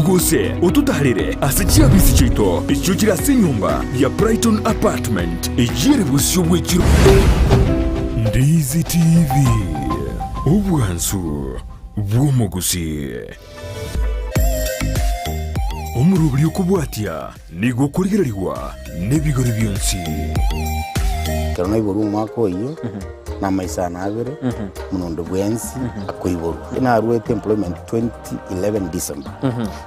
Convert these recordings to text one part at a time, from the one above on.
Gose ototaarere ase chiabisi chiaito echio chire ase enyomba ya Brighton Apartment eyio ere bosio bw'echiro. Ndizi TV, obwansu bw'omogusii. Omoroberi okobwatia nigo okorigererigwa nebigori bionsi. Ekero naiborwe omwaka oyio, na amaiso ane abere, buna onde bwensi akoiborwa. Naruete employment 2011 December.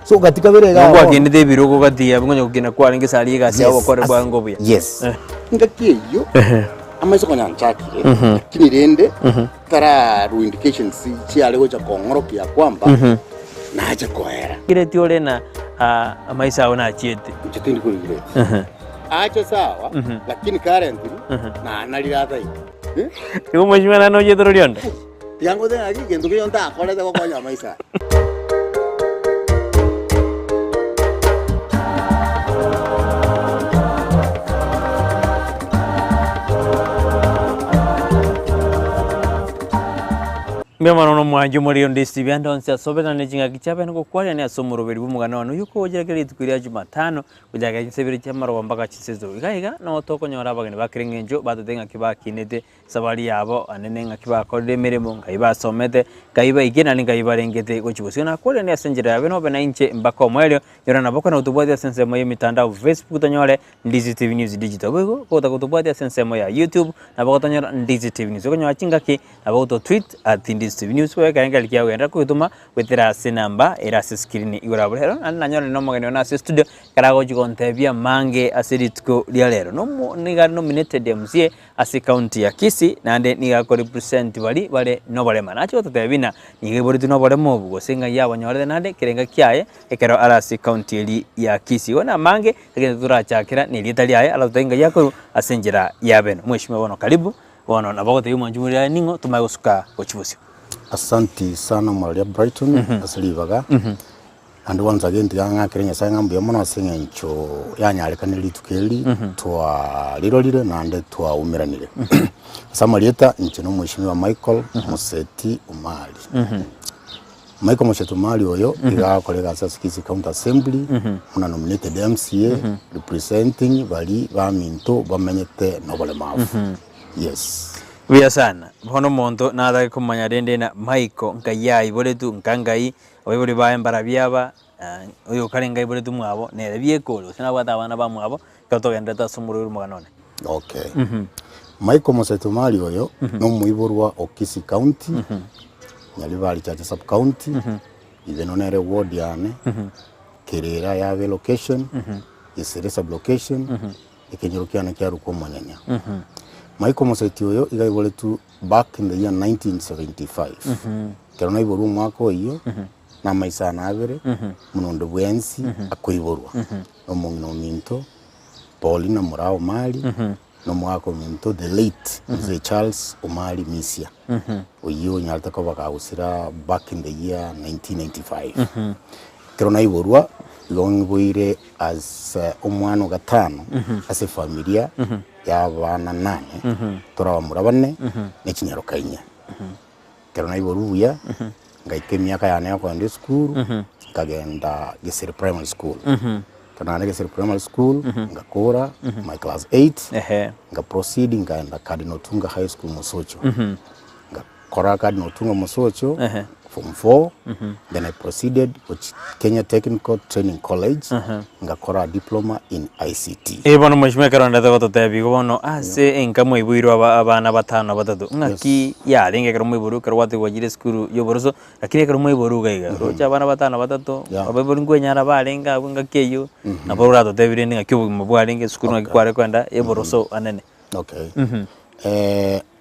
So gati kabere iga bono. Gwakinete ebirogo gati yabo konya gokina kwarenge ase aria egasi yabo Yes, gokore as- bwango obuya. Yes. Eh. Engaki eyio, amaiso konya anchakire, lakini rende tararwa indications chiare gocha kong'orokia kwamba nache koera. Kireti ore na amaiso ao nachiete. Inche tindi korigreti. Ache sawa, lakini currently nanarire ataika. Igo mheshimiwa nane ochiete roria onde? Tiga ngote ng'aki egento keria ntakorete gokonya amaiso aya. Mbuya mono nomwanchi omoriri onde Steve ande onsi ase obe naende chingaki chiabe ngokwarania ase omoroberi bw'omogano one oyio okogochera kera rituko ria Jumatano gochakera chinsa ibere chi'amaroba mpaka chinsa isatu. Iga iga nabo tokonyora abageni ba kera eng'encho batotebia ng'aki bakinete esabari yabo naende ng'aki bakorire emeremo, ngai basomete, ngai baikire naende ngai barengete gochia bosio. Nakwarania ase enchera yabe nobe nainche mpaka omoerio, nyora nabo okonyara gotobwatia ase ensemo y'emitandao Facebook tonyore Ndizi TV News Digital. Boigo gotaka gotobwatia ase ensemo ya YouTube nabo gotonyora Ndizi TV News. Okonyora chingaki nabo goto tweet at Ndizi TV News boigo ekerengererio kiago genderera kogetoma goetera ase enamba ere ase escreen igoro abwo. Rero naende nanyorire na omogeni one ase estudio ekero agochi gontebia amange ase rituko ria rero. Nomo nigo are nominated MCA ase ecounty ya Kisii naende nigo ako represent baria bare noborema. Nache gototebia buna nigo aiboretwe noborema obwo gose ng'ai abonyorete naende ekerenga kiaye ekero are ase ecounty eria ya Kisii. Igo namange Egento torachakera nerieta riaye aratotebie ng'ai akorwa ase enchera ya bene. Mweshimiwa bono karibu, bono nabo agotebia omwanchi omoriri aye ning'o tomanye gosuka gochia bosio. Asanti sana omoraria Brighton ase ribaga, naende once again tiga ng'akere Nyasaye ng'a mbuya mono ase eng'encho yanyarekanire rituko eri twarirorire naende twaumeranire. Ase amarieta inche na omweshimiwa Michael Moseti Omari. Michael Moseti Omari oyo iga agokora egasi ase Kisii County Assembly buna nominated MCA representing baria baminto bamenyete noboremabu. Yes. Buya sana. Bono omonto natake komanya rende na Michael nkai aiboretwe nka nkai, abaibori baye mbarabwo aba, oyo kare nkai aiboretwe mwabo nere bieka ore gose nabwate abana bamwabo, ekero togenderete ase omorweri omogano one. Okay. Michael Moseti Omari oyo nomoiborwa o Kisii County, Nyaribari Chache Sub County, Ibeno nere ward yane, Kerera yabe location, Gesere sub location, ekenyoro kiane kiarokwa Omonyanya. Michael Moseti oyo iga aiboretwe back in the year 1975. Ekero naiborwe omwaka oyio, na amaiso ane abere, buna onde bwensi akoiborwa, na omong'ina ominto Paulina Murao Omari, na omogaka ominto the late Mzee Charles Omari Misia, oyio onyarete koba kagosira back in the year 1995. Ekero naiborwa, igo ngiboire as omwana o gatano ase efamilia ya abana nane, tore abamura bane, na chinyaroka inye. Ekero naiborwa buya, ngaika emiaka yane ya kogenda esukuru, nkagenda Gesere Primary School. Ekero naenda Gesere Primary School, ngakora my class eight, Ehe. nga proceed nkaenda Cardinal Otunga High School Mosocho. Ngakora Cardinal Otunga Mosocho Ehe. form four, then I proceeded gochia Kenya Technical Training College, ngakora diploma in ICT. Ee bono mweshimiwa ekero ndete gototebia igo bono ase enka mwaiboirwe aba abana batano batato, ng'aki yarenge ekero mwaiborwe ekero gwatebigwa gwachire esukuru ya oboroso, lakini ekero mwaiborwe iga iga, roche abana batano batato, Yeah. abaibori nkwenyara barenge abwo engaki eywo, nabo oratotebie rende ng'aki obogima bwarenge esukuru ng'aki kware kogenda ya oboroso anene. Okay.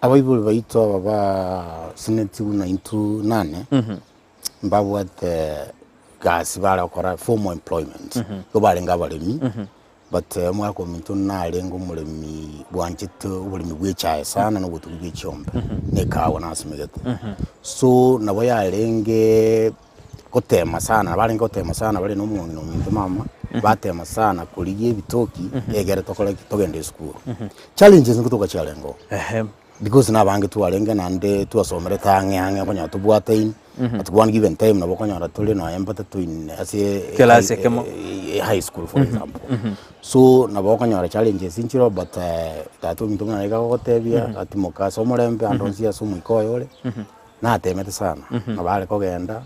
Abaibori baito aba ba sinetigwe na intwe nane, mbabwate gasi bare gokora formal employment, igo barenge abaremi, but omwaka ominto narenge omoremi bwanchete oboremi bwa echae sana na obotugi bwa echiombe, na ekahawa nasimegete. So nabo yarenge gotema sana, barenge gotema sana bare na omong'ina ominto mama, batema sana korigia ebitoki egere tokore ki? Togende esukuru. Challenges nkotoka chiarenge oo. Ehe. Because nabange twarenge naende twasomerete ang'e ang'e okonyora tobwataine, at one given time nabo okonyora tore nonya mbatato in ase Class ekemo. high school for example. So nabo okonyora challenges nchiroo but tata ominto buna naika gogotebia atimoke ase omorembe ande onsi ase omoika oye ore, natemete sana, nabo are kogenda.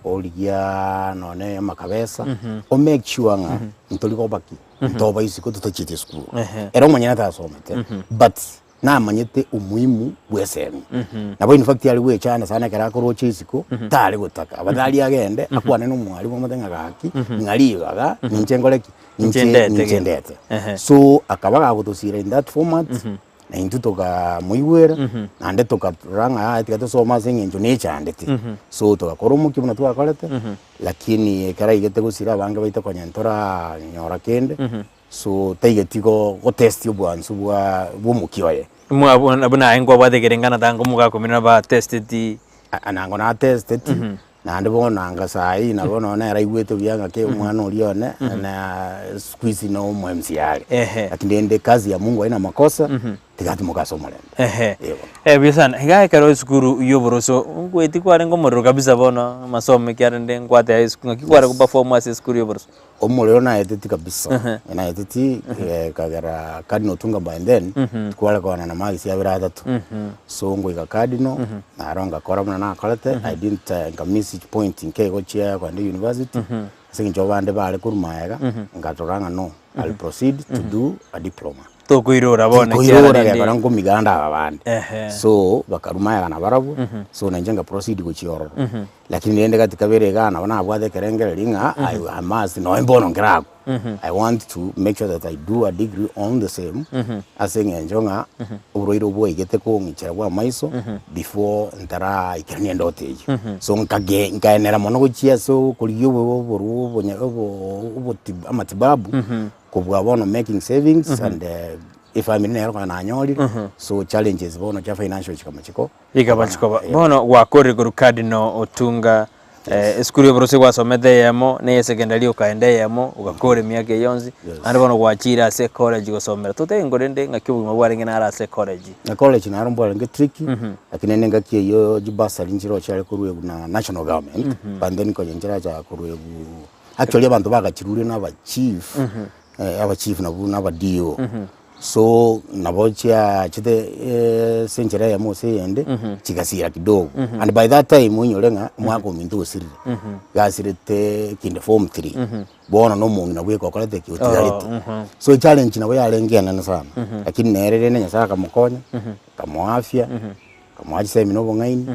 Origia nonye amakabesa, o make sure ng'a ntori koba ki, ntoba isiko totachieti esukuru. Ere omonyene tasomete, but namanyete umuhimu bwa esemi. Nabo in fact are goechanda sana ekero akoroche isiko, tare gotaka, afadhali agende akwane na omwalimu amote ng'a gaki, ng'a ribaga ninche nkore ki, Ninche ndete ninche gento. ndete. So akaba gagotosira in that format. Na intwe tokamoigwera, naende tokarora ng'a yaya tiga tosome ase eng'encho nechandete. So togakora omokia buna twakorete, lakini ekero aigete gosira abange baito konya ntoranyora kende, so taigeti go gotest obwansu bwa bwa omokia oye. Mwa buna aye nkwabwate ekerengana tanga omogaka omino abatesteti. Nango natesteti, Naende bono anga saa hii nabo nonya nere aigwete buya ng'aki omwana oria one na siku hizi no omo MCA are. Ehe. Lakini rende kazi ya Mungu haina makosa, tiga atimoke ase omorembe. Ehe. Eeh bono. Eh, buya sana. Iga ekero esukuru ya oboroso, nkoeti kwarenge omorero kabisa bono amasomo ekiagera rende nkwate high school, ng'aki kware goperform ase esukuru ya oboroso? Omorero naeteti kabisa, naeteti ekagera Cardinal Otunga by then, tikware koenana marks abere atato. So ngoika Cardinal, naro ngakora buna nakorete, I didn't nka miss each point nke igo chia kogenda university, ase eng'encho abande bare korwa magega, nkatora ng'a no, I'll proceed to do a diploma. Tokoirora bono Tikoirora ekiagera rende. gekora nkomiganda aba bande. Ehe. So bakarwa magega nabarabwo, so nainche nga proceed gochia ororo. Lakini rende gati kabere igaa nabo nabwate ekerengererio ng'a I I must nonye bono nkere agwo, I want to make sure that I do a degree on the same, ase eng'encho ng'a oborwaire obwo bwaigete kong'ichera bwa amaiso before ntaraikerania endoto eyio. So nkage nkaenera mono gochia ase okorigia obo oborwa obonya obo oboti amatibabu. Kobua bono making savings and efamiri nero konya nanyorire, so challenges bono chia financial chikama chiko Chikaba chikoba. Bono gwakorire korwa Cardinal Otunga esukuru ya oborose gwasomete eyemo, na eye secondary okaenda eyemo, ogakora emiaka eye yonsi, naende bono gwachire ase ecollege gosomera. Totebie korende ng'aki obogima bwarenge naro ase ecollege. Na college naro mbwarenge tricky, lakini rende engaki eyio chibursary nchire chiare koruegwa na national government, but then konya nchiracha koruegwa. Actually abanto bagachiruria na abachief, abachief nabwo na aba-DO. So nabo chiachete ase enchera eyemo gose eyende, chigasira kidogo. And by that time oinyore ng'a omwaka ominto osirire, iga asirete kinde form three, bono na omong'ina bweka okorete ki? Otigarete. So echallenge nabo yarenge enene sana, lakini nere rende Nyasaye akamokonya, akamoa afya, akamoa chisemi na obong'aini,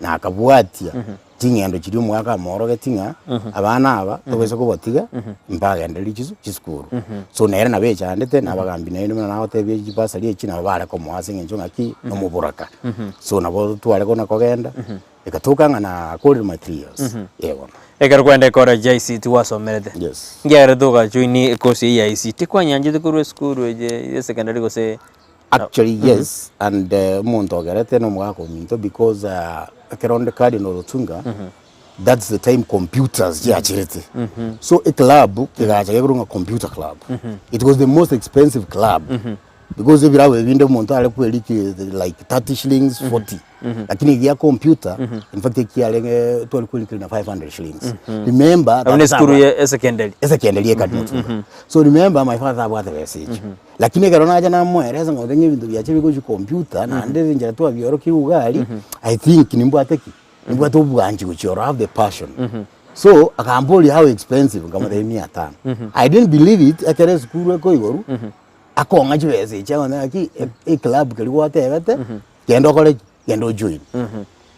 na akabwatia. Ching'endo chiria omogaka amoorogetie ng'a abana aba tobaisa kobatiga mbagendererie chisu chisukuru. So nere nabo echandete na abagambi naende buna nagotebia chibasari echi nabo bare komoa ase eng'encho ng'aki nomoboraka. So nabo tware kona kogenda, egatoka ng'a nakorire my 3 years, eh bono. Ekero kwaenda ecollege ya ICT gwasomerete, Yes. nkiagerete ogajoin ecourse eyio ya ICT, kwanyanchete korwa esukuru eye ya secondary gose. Actually yes and omonto ogerete na omogaka ominto because ekero onde Cardinal Otunga that's the time computers chiacherete so eclub kegacha gekorwa ng'a computer club it was the most expensive club because ebirabu ebi binde omonto are kweriki like 30 shillings 40 lakini egia computer in fact ekiarenge tware kwerikeri na 500 shillings remember Abwo na esukuru ya esecondary. esecondary ye Cardinal Otunga so remember my father tabwate besa echio Lakini ekero nacha namoeresa ng'a ng'a ebinto biacha bigochia computer naende enchera twabiorokia iga aria, I think nimbwate ki? Nimbwate obwanchi gochia oro, I have the passion. So akamboria how expensive, nkamotebia mia tano. I didn't believe it ekero esukuru ekoigorwa, akong'a chibesa echi agontebia ng'aki eclub keria gwatebete, genda okore ki? Genda ojoin.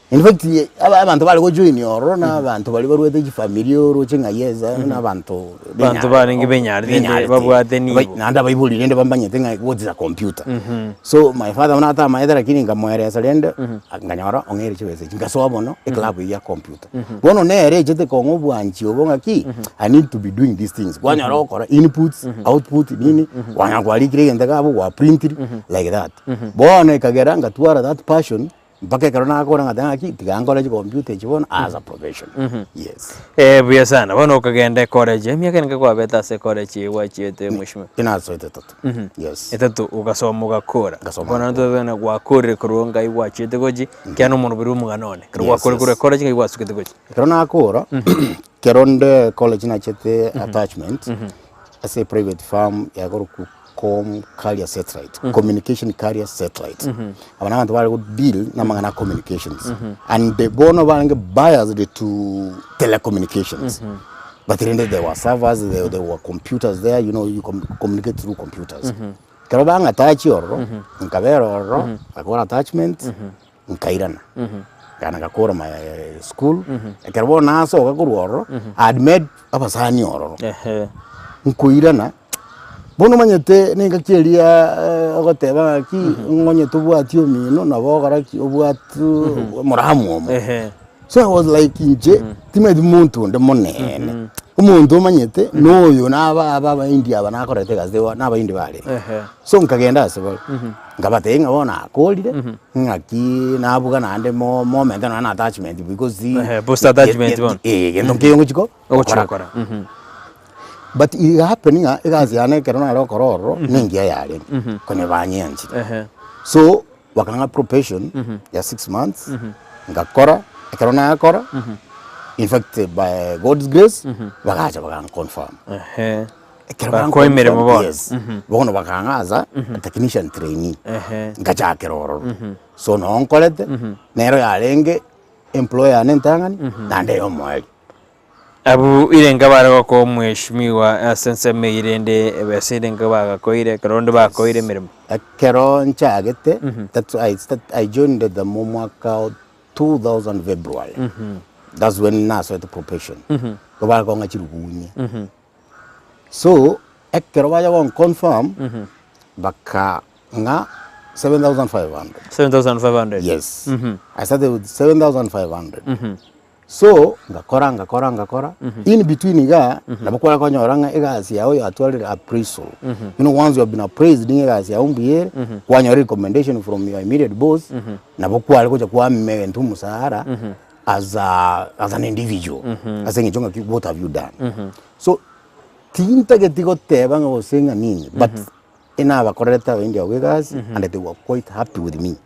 In fact abanto bare gojoin ororo na abanto baria barwete chifamiri oroche ng'a yes na abanto Abanto barenge benyarete rende babwate nibo. Naende abaibori rende bamanyete ng'a what is a computer. So my father buna atamaete lakini nkamoeresa rende nkanyora ong'eire chibesa echi nkasoa mono eclub eywo ya computer. Bono nere echete kong'a obwanchi obo ng'aki I need to be doing these things. Kwanyora gokora inputs, output nini, kwanyora kwarikire egento iga abwo gwaprintiri like that. Bono ekagera ngatwara that passion. Mpaka ekero nakora ngateba ng'aki tiga nkore chikompiuta echi bono as a profession, yes. Eh, buya sana. Bono okagenda ecollege, emiaka erenge kwabete ase ecollege eye gwachiete mweshimiwa? Inasoete etato, yes. Etato, ogasoma ogakora. Ngasoma Bono ngakora. totebe ng'a gwakorire korwa ngai gwachiete gochi, ekiagera nomoroberi bwa omogano one. Ekero Yes, gwakorire korwa yes. ecollege ngai gwasukete gochi. Ekero nakora, ekero nde college nachete attachment, ase eprivate firm yakorokwa Com Carrier Satellite, Communication Carrier Satellite. Aba na abanto bare go deal na amang'ana a communications. And bono barenge biased to telecommunications. But rende there were servers, there, there were computers there, you know, you com communicate through computers. Ekero bang'atachi ororo, nkabera ororo, ngakora attachment, nkairana. Nkagenda ngakora my school, ekero bono nasoka korwa ororo, I had made abasani ororo. Ehe. Nkoirana, bono omanyete na engaki eria ogoteba ng'aki, ng'onye tobwati omino nabo ogokora ki, obwatu moramu omo. Ehe. So I was like inche, timanyeti monto onde monene, omonto omanyete na oyo naba aba abaindi aba nakorete egasi na abaindi barenge. Ehe. So nkagenda ase bare, nkabatebia ng'a bono nakorire, ng'aki nabuga naende mo momente nonya na attachment because Ehe, post attachment bono. eh, gento nkeiyo ngochi ko Ogochi gokora. gokora. Mhm. But it happen ng'a egasi yane ekero nare gokora ororo, nengiya yarenge, konya banyeanchire. Ehe. So bakang'a probation ya 6 months, ngakora, ekero nakora, in fact by God's grace, bagacha baganconfirm. Ehe. Ekero Bakoa emeremo banconfirm, bono. yes, bono bakang'a as a technician trainee, Ehe. ngachakera ororo. So noo nkorete, nero yarenge employer yane entang'ani, naende eyomoerio. Abwo irenga bare gokoa omweshimiwa ase ensemo eyio rende ebesa irenga bagakoire ekero onde bakoire emeremo. Ekero nchagete, that's why I start, I joined them omwaka o 2000 February. That's when nasoete probation. Igo bare kong'a chirugunye. So, ekero bacha gonconfirm, bakang'a 7500. 7500. Yes. I started with 7500. So, ngakora ngakora ngakora, in between igaa, nabo kware konyora ng'a egasi yago yatwarire appraisal. You know once you have been appraised ng'a egasi yago mbuya ere, kwanyora recommendation from your immediate boss, nabo kware gocha kwamenta omosara as a as an individual, ase eng'encho ng'aki what have you done. So, tintageti goteba ng'a gose ng'a nini, but enabakorerete abaindi abwo egasi and they were quite happy with me.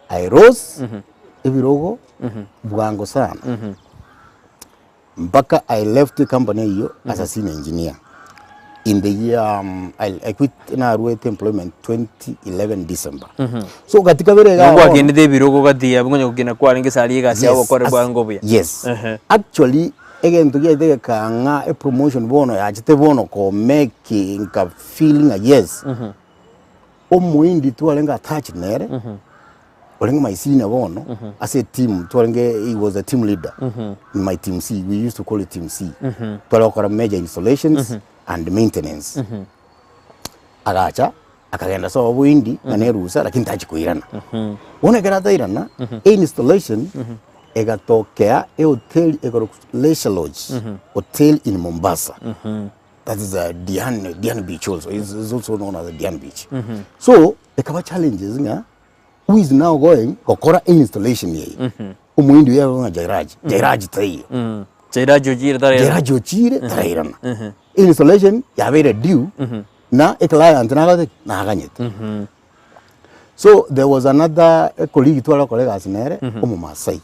I rose ebirogo bwango sana mpaka I left ecompany eyio as a senior engineer in the year I, I quit naruete employment 2011 December. So katika bere iga Nigo bono- gwakinete ebirogo gati abwo konya gokina kwarenge ase aria egasi yao gokore as- bwango buya. Yes. Ehe. Actually egento giaete gekang'a epromotion bono yachete bono komake nka feel ng'a yes Omoindi twarenge attached nere, orenge my senior bono, ase eteam twarenge he was a team leader in my team C, we used to call it team C. Tware gokora major installations and maintenance. Agacha, akagenda sobo boindi ng'a nerusa lakini tachi koirana. Bono ekero atairana, einstallation egatokea ehoteli ekorokwa Leisure Lodge Hotel in Mombasa. That is a Diani, Diani Beach also. It's, it's also known as Diani Beach. So, ekaba challenges ng'a who is now going gokora installation eye. Omoindi oyo ng'a Jairaj, Jairaj taiyo. Jairaj ochire tarairana. Jairaj ochire tarairana. Installation yabeire due na eclient nagoteki naganyete. So there was another colleague tware gokora egasi nere omomasai.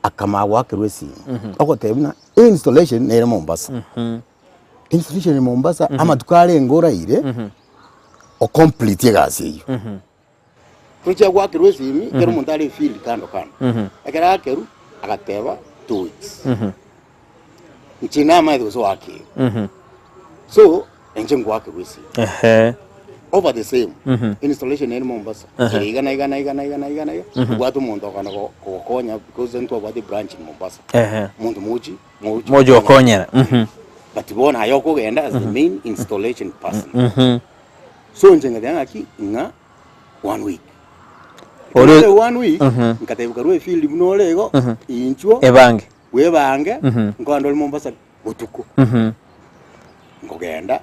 Akamanya goakerwa esimi, ogotebia buna installation nere Mombasa. Installation ere Mombasa, amatuko arenge oraire, ocomplete egasi eyio. Tochia goakerwa esimi, ekero omonto are efield kando kando. Ekero aakerwa, agateba 2 weeks. Inche namaete gose oakeirwe. So, inche ngoakerwa esimi. Over the same installation ere Mombasa ere iga na iga na iga na iga na iga na iga obwate omonto okogenda go- kogokonya because ntwabwate branch in Mombasa omonto mochi mochi Mochi gokonyera. But bono aye okogenda as the main installation person so inche ngateba ng'aki ng'a one week Ore- Ekero one week nkatebiwa karue efield buna ore igo inchuo Ebange. bwebange nkogenda ore Mombasa botuko. Nkogenda,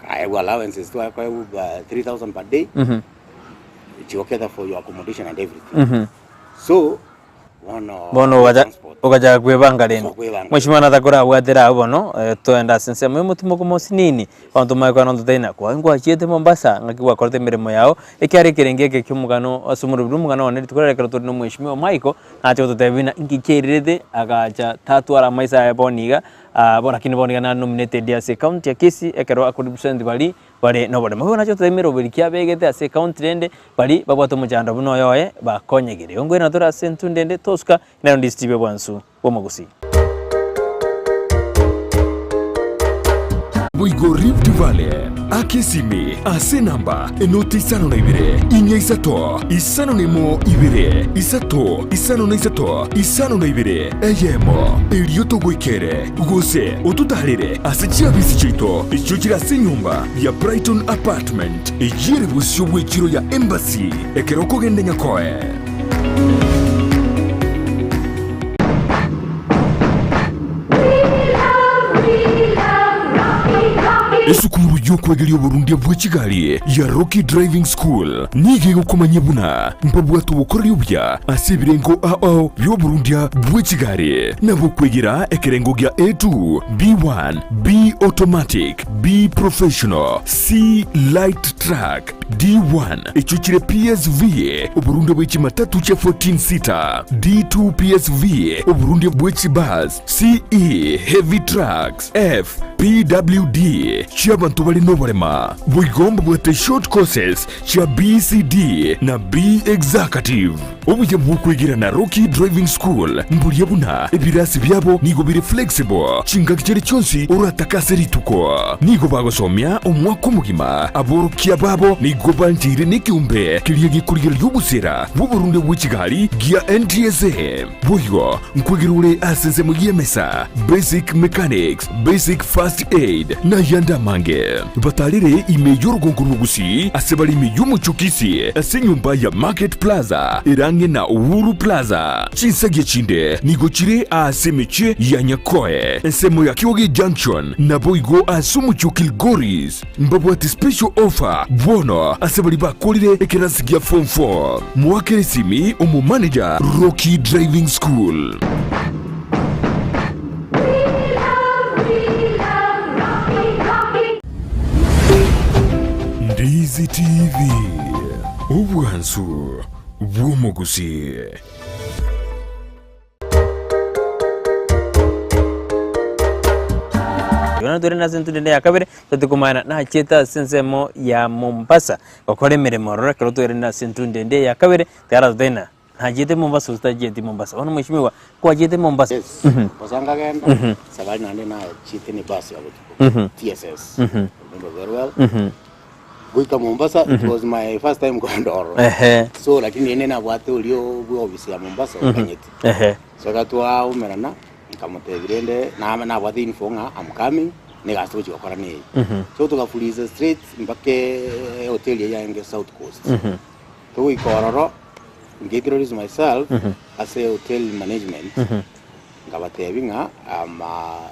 nkaegwa allowances twakoegwa 3000 per day. Chigo cater for your accommodation and everything. So bono Bono ogacha transport. ogachaka kwebanga rende. Kwebanga. Mheshimiwa natakorabwatera abwo bono, eh, toende ase ensemo ya omotimoko mosinini, abanto bamanye korora nonto tari nakwa. Ngwachiete Mombasa, ng'aki gwakorete emeremo yao, ekiagera ekerenge eke kia omogano ase omorobio bwa omogano one rituko riria ekero tore na omweshimiwa Michael, nache gototebia buna inki kiairerete agacha tatwara amaiso aye bono iga, bono lakini bono iga nare nominated ase ecounty ya Kisii ekero ako represent baria bare noboremo. Bono nache gototebia emeroberi ki abegete ase ecounty rende baria babwate omochando buna oyo oye bakonyegire. Igo nkoirana tore ase entunda ende tosuka nero ndisitibe bwansu bw'omogusii. Boigo Rift Valley, aka esimi ase enamba enoti isano na ibere, inya isato, isano na emo ibere, isato, isano na isato, isano na ibere, eyemo, erio togoikere, gose ototarere ase chiabisi chiaito echio chire ase enyomba ya Brighton Apartment, eyio ere bosio bw'echiro ya Embassy ekero okogenda Nyakoe. Esukuru y'okwegeria oborundia bwe chigari ya Rocky Driving School nigo egokomanyia buna mbabwate obokoreri obuya ase ebirengo ao bi'oborundia bwe chigari na bokwegera ekerengo gia A2, B1, B Automatic, B Professional, C Light Truck, D1 echio chire PSV, oborundia bwe chimatatu chia 14 seater, D2 PSV, oborundia bwe chibus, CE, heavy trucks, F, PWD, chi'abanto bare noborema. Boigo mbabwate short courses chia BCD na B Executive. Obuya bw'okwegera na Rocky Driving School mboria buna ebirasi biabo nigo bire flexible chingaki chiria chionsi oratake ase rituko. Nigo bagosomia omwaka omogima. Aborokia babo nigo bancheire nekeombe keria gekorigereria obosera bw'oborundia bwe chigari gia NTSA. Boigo nkwegera ore ase ensemo y'emesa, basic mechanics, basic first aid, na ayande amange. Batarere ime y'orogongo rw'Ogusii ase bare ime y'omochie o Kisii ase enyomba ya Market Plaza ere ang'e na Uhuru Plaza. Chinsagia chinde nigo chire aase emechie ya Nyakoe, ensemo ya Kioge Junction, naboigo ase omochie o Kilgoris. Mbabwate special offer bono ase baria bakorire ekerasi gia form 4. Moakere esimi omomanager Rocky Driving School. Ndizi TV, obwansu bw'omogusii. Bono tore ase entunda ende ya kabere, totikomana nachiete ase ensemo ya Mombasa gokora emeremo ororo ekero twerende ase entunda ende ya kabere, tiaratotebi ng'a nachiete Mombasa gose tachieti Mombasa. Bono mweshimiwa, kwachiete Mombasa? Yes, Mombasa nkagenda, safari naende nachiete ne bus ya botuko, TSS, remember very well. Goika Mombasa, it was my first time kogenda ororo. Ehe. So lakini rende nabwate oria bwa ofisi ya Mombasa omanyete. Ehe. So ekero twaumerana, nkamotebia rende name nabwate info ng'a I'm coming, na egasi togochia gokora neye. So togafuriza straight mpaka ehoteli eyio yarenge South Coast. Togoika ororo, nka introduce myself ase hotel management, nkabatebia ng'a I'm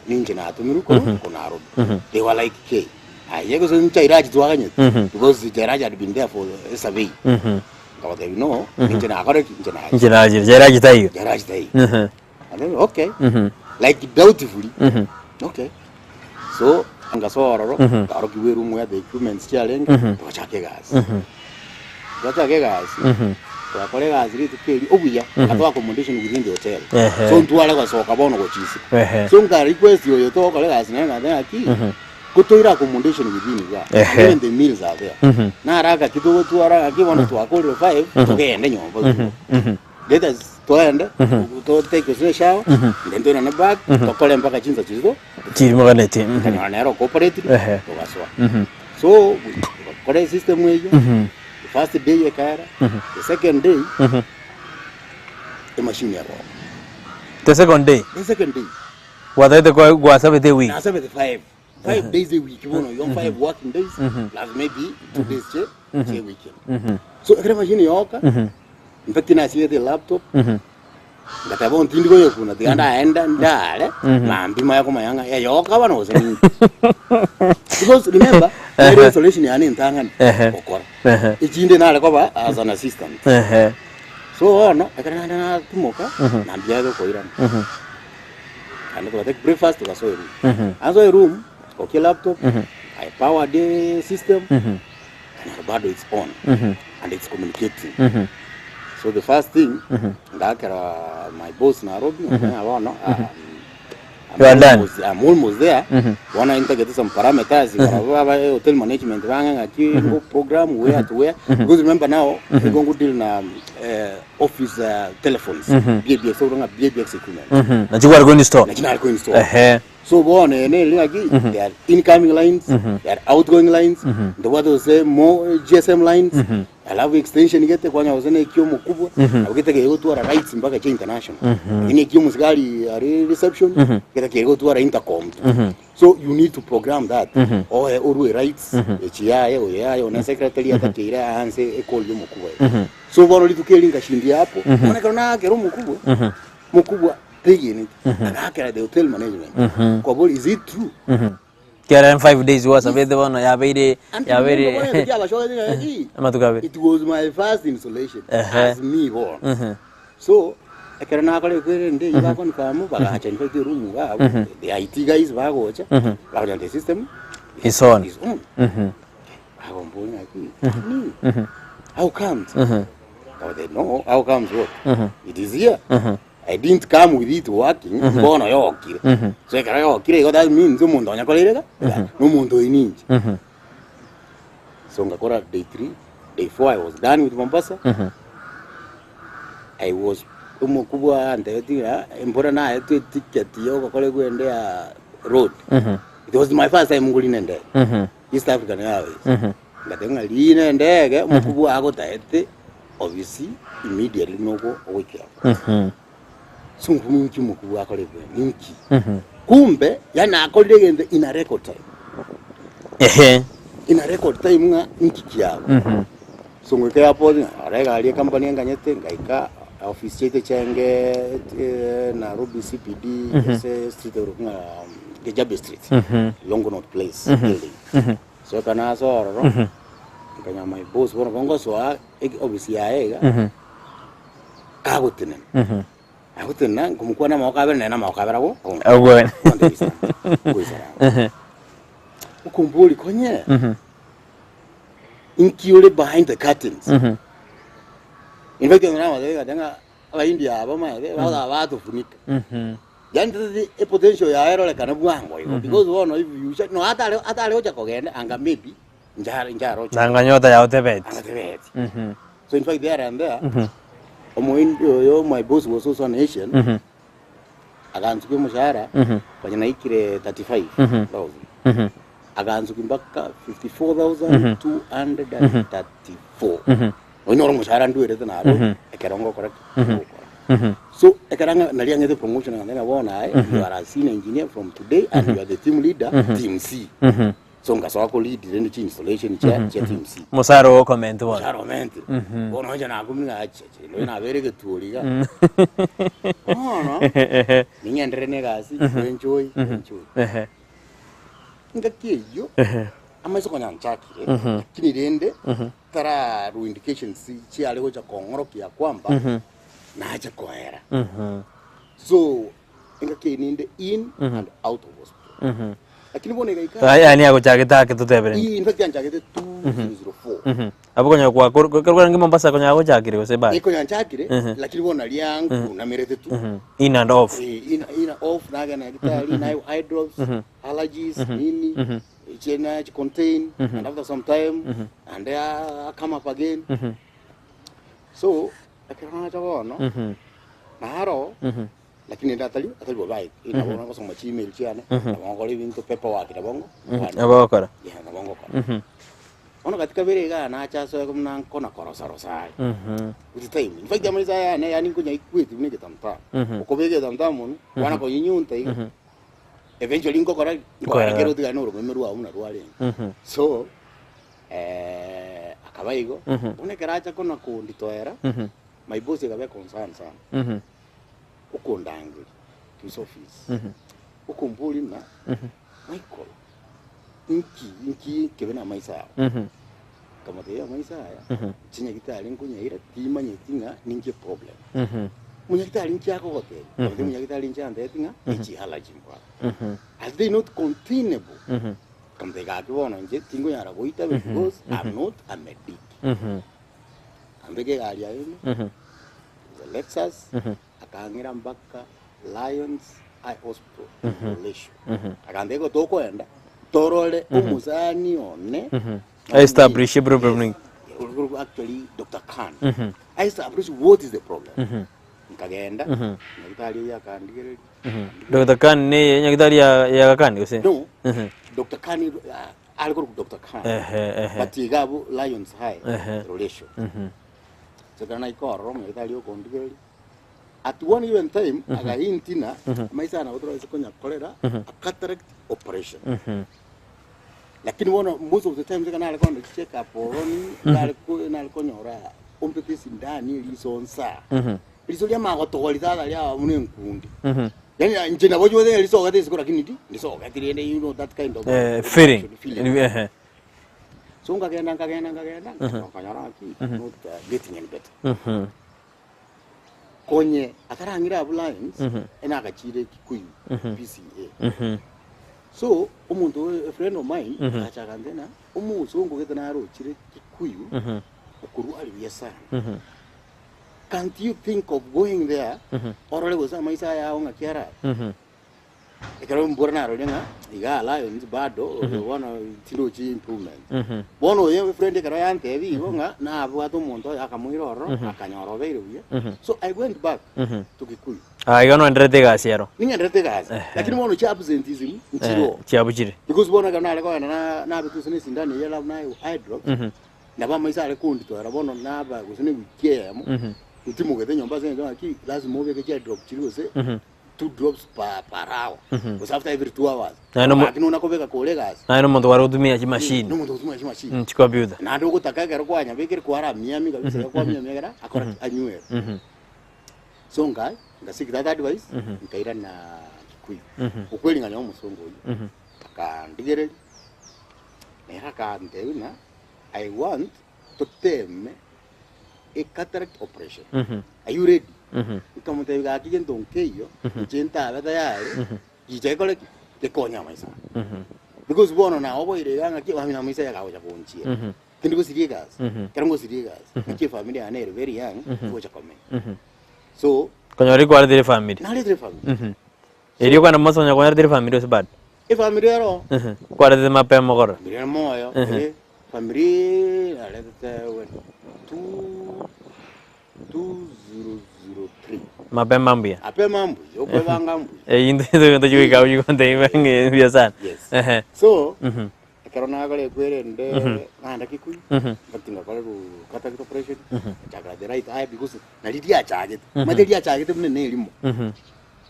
ninche natomirwe korwa korwa Nairobi. They were like kei, aye gose nchairachi twaganyete because Chairachi had been there for a survey. Nkabatebia no, ninche nakora ki, ninche nacha. Inche nachire, Chairachi taiyo. Chairachi taiyo. And then okay, like doubtfully, okay. So ngasoa ororo, nkarokigwa eroom where the equipments chiarenge, togachaka egasi. Twachaka egasi, twakora egasi rituko erio obuya, bagatoa accommodation within the hotel. Ehe. So ntware gosoka bono gochia isiko. Ehe. So nka request oyo togokora egasi naye ngateba ng'aki, ko toire accommodation within igaa, and Ehe. even the meals are there. Naro agaki togotwara ng'aki bono twakorire five, togende nyomba botuko. Let us toende, to take a shower, then toirane back, tokore mpaka chinsa chiria Chirimoganeti. Nkanyora nere ocooperated, Ehe. togasoa. So, togakora esystem eyio, the first day ekaera, the second day, emachine egoka. The second day? The second day. Gwatagete kwa gwasabete ewiki? Nasabete five. Five days a week bono igo five working days plus maybe two days che che weekend. So ekero emachine yoka, in fact nasigete elaptop, Ngateba bono tindi koyekuna tiga ndaenda ndare mambia maya komanya ng'a eyoka bono gose ninki. Because remember. Nere installation yane entang'ani Ehe. gokora. Ehe. Echinde nare koba as an assistant. Ehe. So bono, ekero naende natimoka, na mbuya gokoirana. Naende toga take breakfast togasoa eroom. Nasoa eroom, ngokia laptop, I powered the system, and bado it's on, and it's communicating. So the first thing, ngakera my boss Nairobi, nkamanya bono, I'm You are done. almost, I'm almost there. Bono intagete some parameters, barabwo aba hotel management bang'e ng'aki ngo program where to where. Because remember now, nigo ngo deal na eh, office eh, telephones, BBX, so ng'a BBX equipment. Nachi kware ko install. Nachi nare ko install. Ehe. So bono ene eri ng'aki, there are incoming lines, there are outgoing lines, ntobwate gose mo GSM lines, Alafu extension gete kwanya gose ne ekio omokubwa nabo gete kegotwara rights mpaka chia international lakini ekio omosigari are reception gete kegotwara intercom tu so you need to program that oe orue rights echi yaye oyo yaye one secretary atakeire aanse ecall ya omokubwa eye so bono rituko eri ngashindia hapo bono ekero naakera omokubwa mokubwa tegeneti agakera the hotel management kwabori is it true Kiarere 5 days gwasabete bono yabeire And yabeire remember bono kiabashogete ng'a ki, amatuko abere. It was my first installation Ehe. as me bono. So ekero nakora ekwerende eyio bakonfirm bagacha in fact eroom iga abwo the IT guys bagocha bagocha the system Is on. is on. Bagomboria ng'aki nini how comes? Oh, they know how comes what? It is here. I didn't come with it working, bono yokire. So ekero yokire igo that means omonto onye akoreire iga, na omonto oyo ninche. So ngakora day 3, day 4 I was done with Mombasa. I was omokubwa antebetie ng'a embura naetwe eticket ya ogokora egwende ya road. It was my first time ngorina endege, East African Airways. Ngateba ng'a riina endege omokubwa agotaete Ofisi immediately noko ogoikera So nkumanya ninki omokubwa akore bwe ninki kumbe yaani nakorire egento in a record time Ehe. in a record time ng'a ninki kiabo so ngoika airport ng'a ore egari ecompany enganyete ngaika ofisi chiaito chiaenge eh, Nairobi CBD ase street erokwa ng'a Kijabe street Longonot place building so ekero nasoa ororo nkanyora my boss bono bongosoa Ofisi yaye iga, kagotenena, agotenena nkomokwana amagoko abere nere namagoko abere ago Agwo. ngoisaransa. Okombori konye, inki ore behind the curtains? In fact, ekero nabatebia ngateba ng'a abaindi aba omanyete, bagoteba batofunika. Yaani totati epotential yaye erorekane bwango igo, because bono if you shut no atare atare gocha kogenda anga maybe Nchare ncharoche. Nanga nyota yao tebeti. Anga tebeti. So in fact there and there, omoindi oyo my boss was also an Asian, agansukia omoshahara, konya naikire 35,000. Agansukia mpaka 54,234. Oyio noro omoshahara ndwerete naro, ekero ngokora ki? Ngokora. So ekero ang'a naria ang'ete promotion akantebia bono aye, you are a senior engineer from today and you are the team leader, team C. So ngasoa ko lead rende chi installation chia chia team C. Mosara oo comment bono. Mosara omentire. Bono inche nakumia ng'a ache ache nonya nabere egetuori iga. Bono ning'enderere na egasi enjoy enjoy. Engaki eyio amaiso konya nchakire lakini rende tararwa indications chiare gocha kong'orokia kwamba nache koera. So Engaki eye ninde in and out of hospital. Lakini bono egaika Aya yani agochagete ake totebere. Ii, in fact yanchagete 2004. Abwo konya kwa kor- kor- kwarenge Mombasa konya agochakire gose bado. Iko yanchakire lakini bono naria nkunamerete tu. In and off. Eh, in, in off nagenda nyagetari nayo eye drops allergies nini chena contain and after some time and I come up again so ekero nacha bono naro Lakini rende atari atari bobe aye, nabo ngosoma chiemail chiane, nabo ngokora ebinto paperwork nabo ngo Nabo ogokora. Yeah, nabo ngokora. Bono katika bere igaa nacha asoe buna nkona korosa rosa aye. With time. In fact amaiso aya yane yaani nkonyaigweti buna egetamtaa. Okobeka egetamtaa monwe, kwana konyinyunta iga. Eventually nkokora ki? Nkogera kere otigare na oromeme rwao buna rwarenge. So, akaba igo, bono ekero acha kona konditoera, my boss ekaba econcern sana. Okondangeria to his office, okomboria ng'a Michael, Inki inki kebe namaiso ao? Nkamotebia amaiso aya, chinyagitari nkonyaira timanyeti ng'a ninki eproblem. Omonyagitari inki akogotebia? Nkamotebia omonyagitari inche antebeti ng'a echiallergy mbwate. Are they not containable? Nkamotebia gaki bono inche tinkonyara goita because I'm not a medic. Akambeka egari yaye ime, it was a Lexus, akang'ira mpaka Lions Eye Hospital in Loresho. Akantebia igo tokoenda torore omosani one Establish a problem Yes. Actually Dr. Khan. Establish what is the problem. Nkagenda, nyagetari oyio akandigereria. Dr. Khan ne nyagetari ya ya Aga Khan gose? No, Dr. Khan uh, ari korokwa Dr. Khan. Ehe, ehe. But iga abwo Lions High, Ehe. Loresho. So ekero naika ororo omonyagetari okondigereria, at one given time againtina amaiso aya nabo torabaise konyakorera a cataract operation. Lakini bono most of the times ekero nare kogenda check up ororo nini, nare ko- nare konyora ompete esindani eriso nsa. Eriso riamanya gotogoria tata riaba buna enkundi. Yaani inche nabo nchwete ng'a risogete isiko lakini ti ndisogeti rende you know that kind of Eh, feeling. feeling. Ehe. So nkagenda nkagenda nkagenda nkanyora ng'aki not getting any better. Konye atarang'ire abwo lines ene agachire Kikuyu PCEA. So omonto oyo a friend of mine agacha agantebia ng'a omosongo gete narochire Kikuyu okorwaria buya sana. Can't you think of going there orore gose amaiso aya ao ng'aki arabe? Ekero mbora narorire ng'a igaa Lions bado bono tindochi improvement. Bono oyo friend ekero yantebia igo ng'a nabwate omonto oyo akamoira ororo akanyora obeire buya. So I went back to Kikuyu. Ah, iga noenderete egasi ero. Ning'enderete egasi lakini bono chi absenteeism nchiroo. Chiabuchire. Because bono ekero nare kogenda na nabetwe gose na esindano eyio alafu naye eye drops nabo amaiso are konditoera bono naba gose na ewiki eyemo ntimogete nyomba ase eng'encho ng'aki lazima obeke chi eye drop chiria gose two drops per, per hour gose after every 2 hours. Naende omo- Gaki nona kobeka kore egasi. Naende omonto kware gotumia chimashini. Nomonto gotumia chimashini. Chicomputer. Naende ogotaka ekero kwanyabekire kwaramiami kabisa iga kwamiamia ekero akora ki? Anywere. So nka nka seek that advice nkairana Kikuyu. Ukweli nganyora omosongo oyio akandigereria nere akantebia ng'a I want toteme a cataract operation. Are you ready? Nkamotebia gaki gento nkeiyo, inche ntabe tayari, gicha gekore ki? Gekonye amaiso ane. Because bono naoboire iga ng'aki bamina amaiso aya kagocha gonchiera. Tindi gosiria egasi, ekero ngosiria egasi, ng'aki efamiri yane ere very young, egocha komenya. So, Konyora rikwaretire efamiri. naretire efamiri. Erio kwenda moso onye kwanyaretire efamiri gose bado? Efamiri ero. Kwaretete mapema korora. Famiri ere moyo, eh, famiri naretete when? Two, 2003. Mapema mbuya. Mapema mbuya, okwebanga mbuya. Eh, into into chigoika ochigontebia ng'a mbuya sana. Yes. Ehe. So, ekero nakora ekwerende naenda Kikuyu, in fact ngakorerwa cataract operation, ngachakera the right eye because nari riachagete, omanyete riachagete buna ne erimo.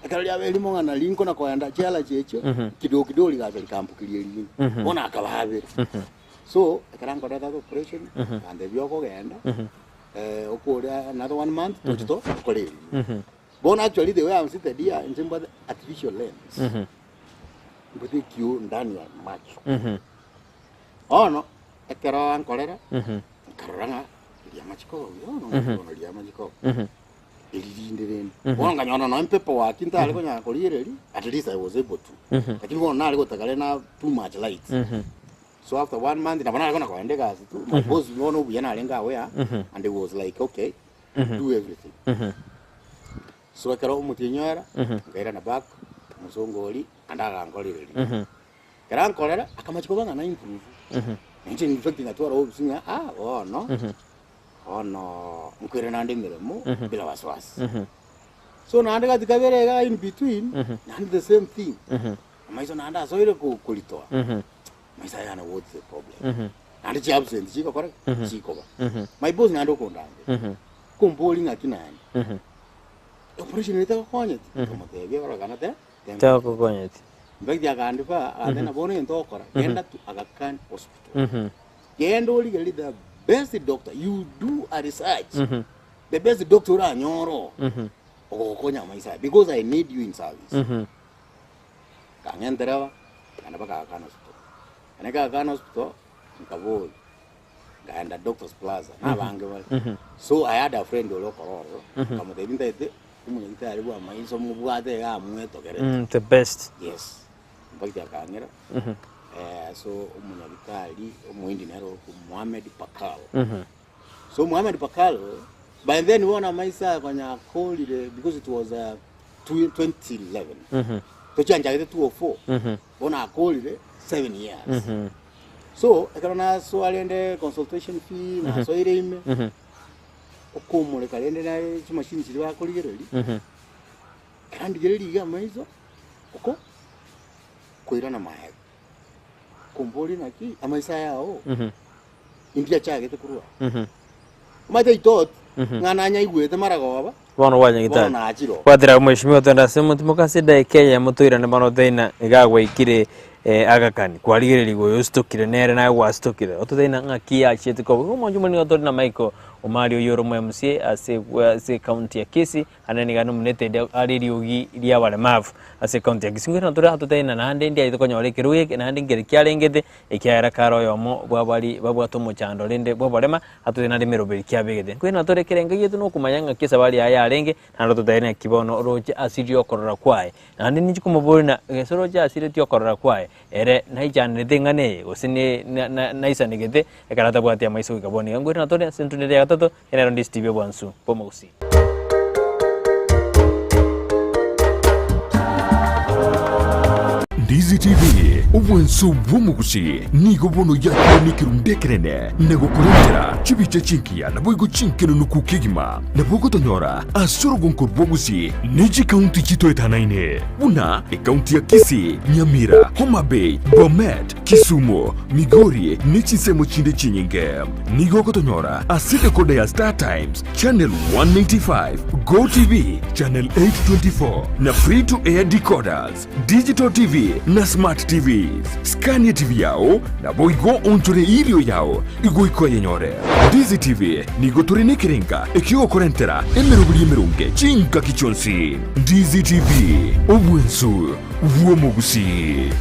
Ekero riaba erimo ng'a nari nkona koenda chialachi echio, kidogo kidogo rigacha rikambukiria erinde, bono akaba abere. So, ekero ankorete that operation, akantebia okogenda, okore another one month, toche tokore erinde. Bono actually the way I'm seated here, inche mbwate artificial lens, mbwate ekioo ndani ya macho. Bono, ekero ankorera, nkarora ng'a riria amachiko buya bono, bono riria amachiko. Eri rinde rende. Bono nkanyora nonya paper work ntare konyara korigereria, at least I was able to. Lakini bono nare gotaka rende na too much light. So after one month nabo nare kona kogenda egasi tu, my boss bono obuya narenge aware, and he was like okay, do everything. So ekero omotienyi oera, nkairana back, omosongo oria, naende agankorereria. Ekero ankorera, akamachia koba ng'a na improve. Inche in fact ngatwara hopes ng'a ah bono, bono nkoirana naende emeremo bila wasiwasi. So naende gati kabere iga in between, naende the same thing. Amaiso naende asoire ko- koritoa. Amaiso aya yane what's the problem? Naende chi absent chigokora ki? Chikoba. My boss naende okondangeria. Komboria ng'aki naende. Operation eye tegokonyeti? Nkamotebia kororekana te Tegokonyeti. In fact akandifaa akantebia ng'a bono egento ogokora, genda to Aga Khan Hospital. Genda origererie the best doctor, you do a research, the best doctor oranyore oo, ogogokonya amaiso aya because I need you in service. Kang'a entereba, kagenda mpaka Aga Khan Hospital. Ekero Aga Khan Hospital, nkaboria, nkaenda Doctors Plaza, na abange bare. So I had a friend ore okora ororo, nkamotebia ntagete omonyagitari bwa amaiso mobwate iga amwetogerete. The best. Yes. In fact akang'ira, so omonyagitari omohindi nere orokwa Mohamed Pakal. So Mohamed Pakal, by then bono amaiso aya konya akorire because it was 2011. Tochianchagete 204. Bono akorire 7 years. So ekero nasoa rende consultation fee nasoire ime, okomoreka rende na chimashini chiria bakorigereria, ekero ndigereria iga amaiso, oko koirana magega, komboria naki amaiso aya ao indi achagete korwa aa. Omanyete I thought ng'a nanyaigwete maragoba, Bono bono gwanyagitari. nachire oo. Gwatera mweshimiwa twende ase omotimoka ase edaika eyemo toirane bono teina iga gwaikire agakani kwarigererigwe oyo ositokire nere naye gwasitokire ototeina ng'aki yachiete koba. Igo omonche omwe nigo tore na Michael Omari oyio ore omo MCA ase ase ecounty ya Kisii ande nigo nominete are eriogi ria abaremavu ase ecounty ya Kisii. Nkoirana tore aa toteina naende ndiaye tokonyora ekerogo eke naende nkere kiarengete ekiagera kare oyomo bwa baria babwate omochando rende bw'oborema Atote naende emeroberi kiabegete. Nkoirana tore ekerengo giaito nokomanya ng'aki esabari yaye yarenge, naende ototebi naki bono oroche asirie okorora kwaye. Naende ninche komoboria na gese oroche asiretie okorora kwaye, ere naichanerete eng'ana eye, gose ne na na naisanegete, ekero atabwati amaiso goika bono iga. Nkoirana tore ase entunero ya gatato, ere nero Ndisi TV obwansu bw'omogusii. Ndizi TV, obwanso bw'omogusii, nigo bono yakire nekerundu ekenene na gokorentera chibicha chingiya naboigo chinkenenuku kegima. Nabo ogotonyora ase orogonko rwa Gusii ne chikaunti chitoetanaine buna ekaunti ya Kisii, Nyamira, Homa Bay, Bomet, Kisumu, Migori ne chinsemo chinde chinyinge. Nigo ogotonyora ase decoder ya Star Times, Channel 195, Go TV, Channel 824 na Free to Air decoders, Digital TV na Smart TVs. Skania TV yao naboigo onchore erio yao igoika oyenyore. Ndizi TV nigo tore nekerenga ekiogokorentera emeroberi emeronge chingaki chionsi. Ndizi TV, obwensu bw'omogusii.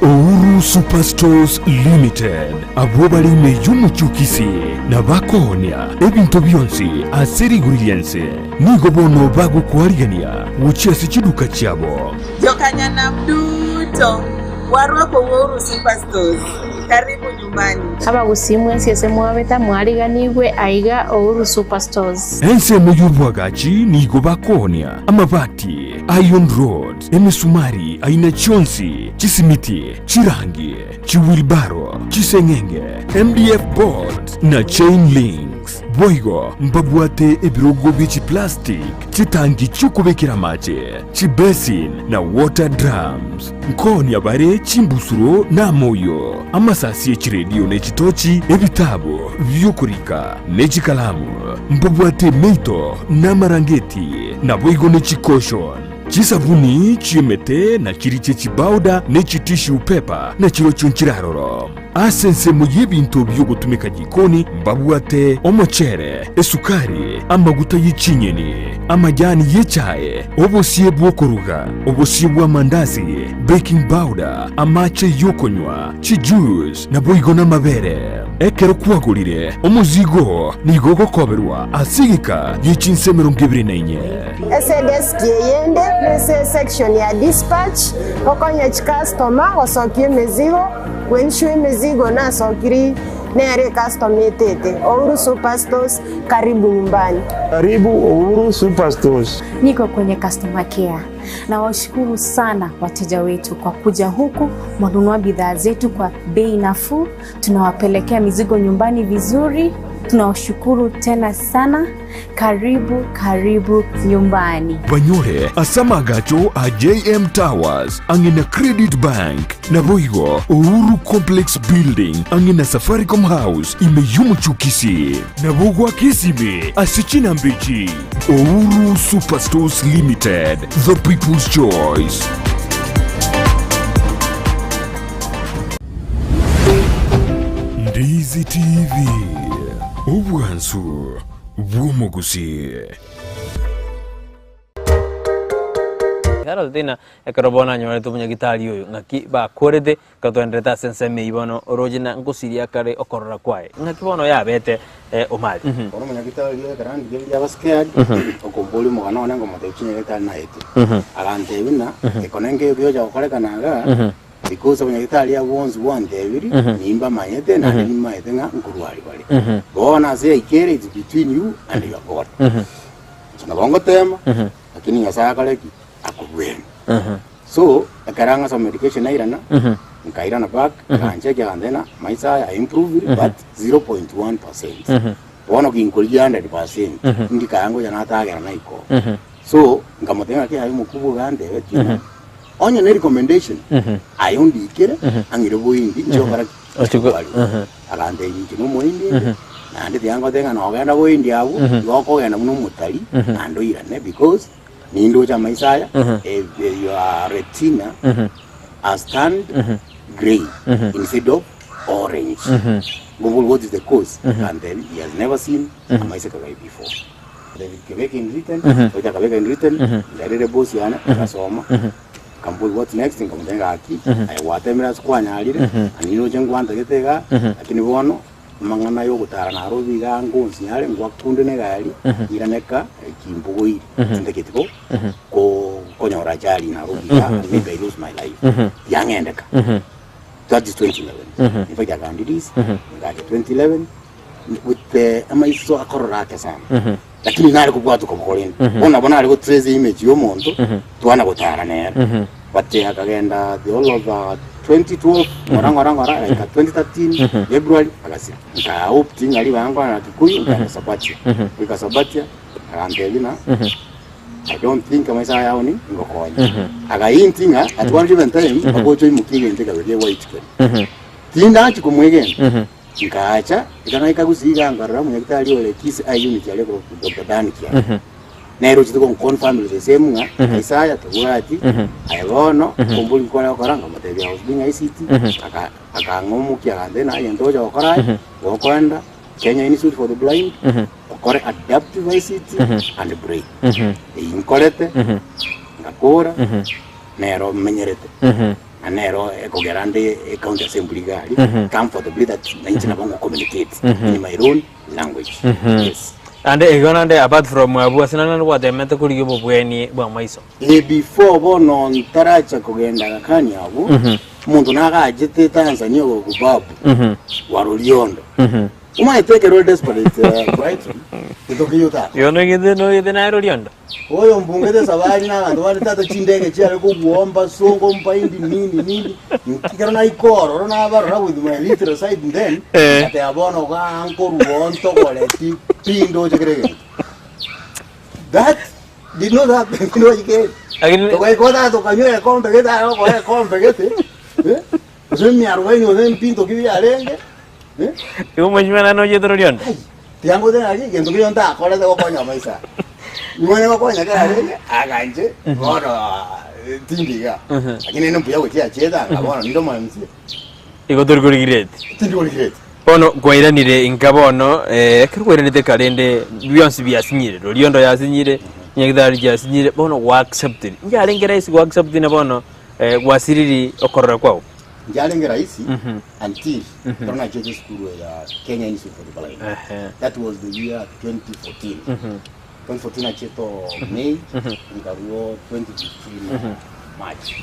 Uhuru Superstores Limited, abwo bare ime y'omochie o Kisii na bakoonia ebinto bionsi ase rigori ri'ense, nigo bono bagokoarigania gochia ase chiduka chiabo. Jokanyanam duto, warwako Uhuru Superstores. Karibu nyumbani. Abagusii mwensi ase mwabeta mwariganigwe aiga Uhuru Superstores. Ensemo y'oboagachi nigo bakoonia amabati, iron rods, Emesumari aina chionsi, chisimiti, chirangi, chiwilbaro, chiseng'enge, MDF boards, na chain links. Boigo mbabwate ebirogo bie chiplastic, chitangi chi'okobekera amache, chibasin na water drums. Nkoonia bare chimbusuro na amoyio, amasasi e chiredio ne chitochi, ebitabu bi'okorika ne chikalamu. Mbabwate emeito na amarangeti, naboigo ne chicushion. Chisabuni chi'emete na chiriche chibauda ne chitissue paper na chirochio nchiraroro. Ase ensemo y'ebinto bi'ogotumeka jikoni mbabwate omochere, esukari, amaguta ye chinyeni, amajani y'echae, obosie bw'okoruga, obosie bw'amandasi, baking powder, amache y'okonywa, chijuice, naboigo namabere. Ekero kwagorire omozigo oo nigo ogokoberwa ase egeka gie chinsa 24. Ase edeski eyende nese esection ya dispatch, gokonya chicustomer gosokia emezigo, koensure emizigo nasokiri nere ecustomer etete. Uhuru Superstores, karibu nyumbani. Karibu Uhuru Superstores. Niko kwenye customer care. Nawashukuru sana wateja wetu kwa kuja huku, mwanunua bidhaa zetu kwa bei nafuu, tunawapelekea mizigo nyumbani vizuri. Tunawashukuru tena sana. Karibu karibu nyumbani. Banyore ase amagacho a JM Towers ang'e na Credit Bank, naboigo Uhuru Complex Building ang'e na Safaricom House ime y'omochie o Kisii. Nabo goaka esimi ase chinamba echi, Uhuru Superstores Limited, the people's choice. Ndizi TV, obwansu bw'omogusii. Arotete ng'a ekero bono anyorete omonyagitari oyo ng'aki bakorete, ekero toenderete ase ensemo eyio bono oroche na ngosiria kare okorora kwaye. Ng'aki bono yabete Omari. Bono omonyagitari oyo ekero andigereria aba scared, okomboria omogano one ngomotebia chinyagitari naetire. Agantebia ng'a ekone nkeiyo kegocha gokorekana igaa, because abanyagitari abwo bonsi gwantebirie, nimbamanyete naende nimanyete ng'a nkorwaria bare. Bono ase yaikere it's between you and your God. Inche nabo ngotema, lakini Nyasaye akore ki? Akobwenie. So, ekero ang'asa medication nairana, nkairana back, aganchekia agantebia ng'a maiso aya a improved but 0.1%. Bono ginkorigia 100%, ndikaya ngocha natagera naikoo. So, nkamotebia ng'aki aye omokubwa iga antebetie ng'a onye ne recommendation, aye ondikere, ang'ire boindi, inche gokora ki? Inche korwaria. Agantebia inche nomoindi inde, naende tiga ngotebie ng'a nogenda boindi abwo, igo okogenda buna omotari, naende oirane because Nindoche amaiso aya, your retina has turned grey instead of orange. Ngobori what is the cause? Akantebi he has never seen amaiso ekero before. David kebeka in written, gocha akabeka in written, nkarera eboss yane, agasoma, akambori what's next, nkamotebia gaki, aye gwatemire ase kwanyarire, na nindoche ngwantagete igaa, lakini bono Amang'ana ay'ogotara narobe iga ngonsi are ngwakunde negari, iraneka kimbogoiri, tintageti ko ko konyora ajali narobe iga and maybe I lose my life. Yang'endeka. That is 2011. In fact akandirisi, ngacha 2011 with the amaiso akorora ake sana. Lakini nare kobwata okoboko rende. Bono nabo nare gotrace image ya omonto, twana gotara nere. But akagenda the whole of 2012 ng'ora ng'ora ng'ora agaika 2013 February agasira. Nka opt ng'a ribaga nkwana na Kikuyu nkaenda Sabatia. Goika Sabatia agantebia ng'a I don't think amaiso aya ao ni ngokonya. Agahinti ng'a at one given time bagocha oimokia egento ekebe kie white keria. Tindachi komwegena. Nkaacha, ekang'aika gusii iga nkarora omonyagitari ore Kisii Eye Unit aria okorokwa Doctor Dan Kiaga. Nere ochete gonconfirm the same ng'a Isaya tobwati, aye bono ombori nkore gokora nkamotebia I was doing ICT, aka akang'omokia agantebia naye egento ogocha gokora aye, gokoenda Kenya Institute for the Blind, okore adaptive ICT and braille. Eyio nkorete, ngakora, nero menyerete. Na nero ekogera nde ecounty assembly iga aria, comfortably that na inche nabo ngo communicate in my own language. Yes. Ande igo naende apart from abwo ase naende gwatemete korigia obobweni bw'amaiso. Eh, before bono ntaracha kogenda Aga Khan abwo, omonto nagachete Tanzania okorokwa Babu wa Loliondo. Omanyete ekero ore desperate eh, Brighton, gento keyio otakore. Igo nogete nogete naye Loliondo. Oyo mbungete esabari na abanto bande tata chindege chiare kogwomba songo mpaindi nini nini ekero naika ororo nabarora with my little sight then Eh. ngateba bono igaa nkorwa oo ntogoreti pi ndoche kera egento that did not happen ndochikeri Lakini togaika tata tokanywa egekombe gete aye okoa egekombe gete eh, gose emiarobaini gose mpinto ki biarenge eh. igo mheshimiwa naende nochiete Loliondo. Ai, tiga ngote ng'aki egento keria ntakorete gokonya amaiso aya. Nimanye gokonya kera arenge, aganche, bono tindi igaa. Lakini ere mbuya gochia achiete anga bono ninde omo MCA. Igo tori korigireti. Tindi korigireti. Bono kwairanire inka bono, ekero kwairanete eka rende bionsi biasinyire, Loliondo yasinyire, nyagitari chiasinyire, bono gwa accepted. Inki rahisi gwa accept na bono gwasiriri okorora kwao? Nkiarenge rahisi until ekero nachete esukuru ya Kenya Institute for the Blind. That was the year 2014. 2014 nachete o May, nkarua 2015 March.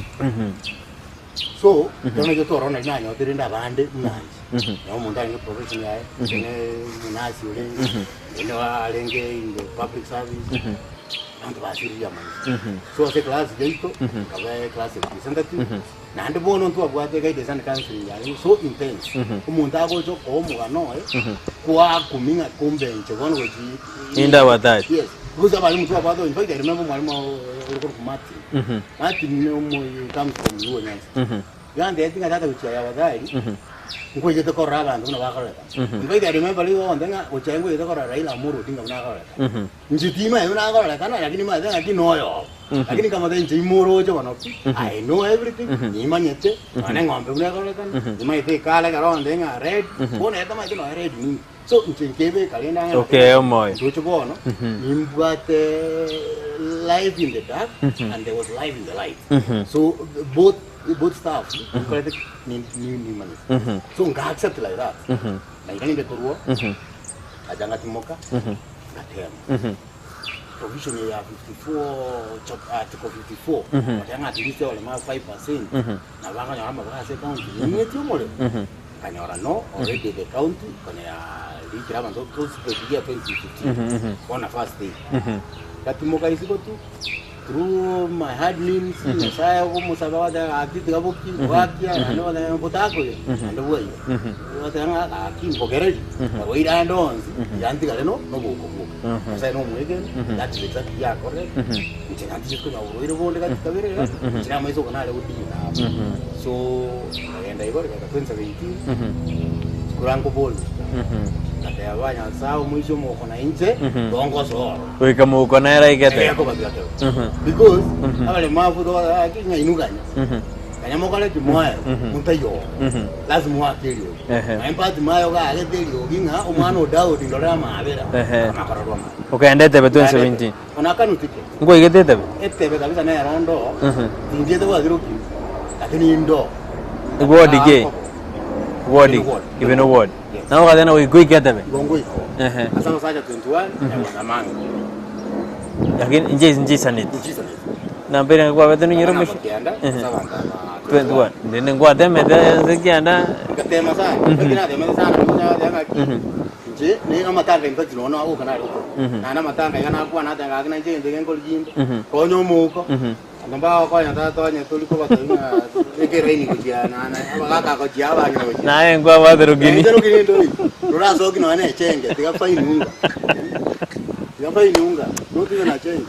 So, ekero nachete ororo nari nanyote rende abande buna inche. Nabo omonto arenge profession yaye, onde omonasi orenge, onde arenge in the public service, abanto basiririe amaiso. So ase eclass yaito, nkaba eclass representative, Naende bono ntwabwate guidance and counseling yarenge so intense, omonto agocha okoa omogano oye, kwakumia ng'a kumbe inche bono gochi Ninde abatache. Yes, because abalimu twabwate in fact I remember omwalimu ore korokwa Martin, Martin ne omo he comes from Luo Nyanza. Yantebeti ng'a tata gochia Yabadhari, nkoigete korora abanto buna bakorekana. In fact I remember rigo ogontebia ng'a gochia aye nkoigete korora Raila Amolo Odinga buna akorekana. Inche timanyeti buna akorekana lakini nimanyete ng'aki noyobo. Lakini nkamotebia inche imoroche bono pi, I know everything, nimanyete, nonya na eng'ombe buna ekorekana, nimanyete ekala ekero onde ng'a red, bono ere tamanyeti nonya red ninki. So inche nkebeka rende ang'e Okee omoyo. Ntoche bono nimbwate life in the dark and there was life in the light. So both both stuff nkorete ni ni nimanyete. So nka accept like that. Na iga ninde korwa ngacha ngatimoka ngatema. Provision ya 54 chap- article 54 bateba ng'a at least abarema 5% nabo bakonyora amaboko ase ecounty ning'etie omorero. Nkanyora no already the county konya yarikire abanto tosipetie 2015 bono first day. Ngatimoka isiko tu through my hard means Nyasaye okomosaba goteba gaki tiga boki goakia naende goteba botakoira naende bwaira. Goteba ng'a gaki mbogererie naboire ande onsi tiga ntigare no noboko bwoka. Nyasaye nomwegeni that is exactly yakorire inche nanticheti konyora oborwaire bonde gati kabere iga inche namaiso ogo nare godeal nabo. So nkagenda igo rigaika 2017 chikura nkoboria ngateba Nyasaye omoisia omogoko na inche tongosoa ororo. Goika mogoko nere aigete. Egekoba bigateba because abaremavu togoteba ng'a inwe ganya ganya mokore ki moe montaiyo oo lazima oake eriogi Ehe. naye Bartimayo gaagete eriogi ng'a omwana o Daudi ndorere amaabera Ehe. amakorerwa amabe. Okagenda etebe 2017. Ona akanwa ticket. Nkwaigete etebe? Etebe kabisa nero ndoo tindiete gwatira okina lakini ndoo. Ward ki? Ward Ibeno ward. Ibeno ward. Yes. Nabo ogateba ng'a goika etebe. Igo ngoika oo. Ehe. Ase abasacha 21 nyamanga. Lakini inche nchisaneti. Nchisaneti. Nambere kwabete nonyore Namba omochie. kianda Ehe. ase abanto aba 21. Ndende ngwatemete ense kianda. Ngatema sana. Lakini natemete sana ngateba ng'aki. Inche ne amatanga in fact nonya nagoka nare gokora. Naende amatanga iga nakwana nateba gaki nainche egento eke nkori kinde, konya omouko, abanto mbagokonya tata onye tori kobatebia ng'a beka eraini gochia na na abagaka gochia abang'ina gochia. Naye nkwabwate rokini. Nainche rokini ndori, rorasoki nonya na echenge tiga fine unga, tiga fine unga, not even a chenge.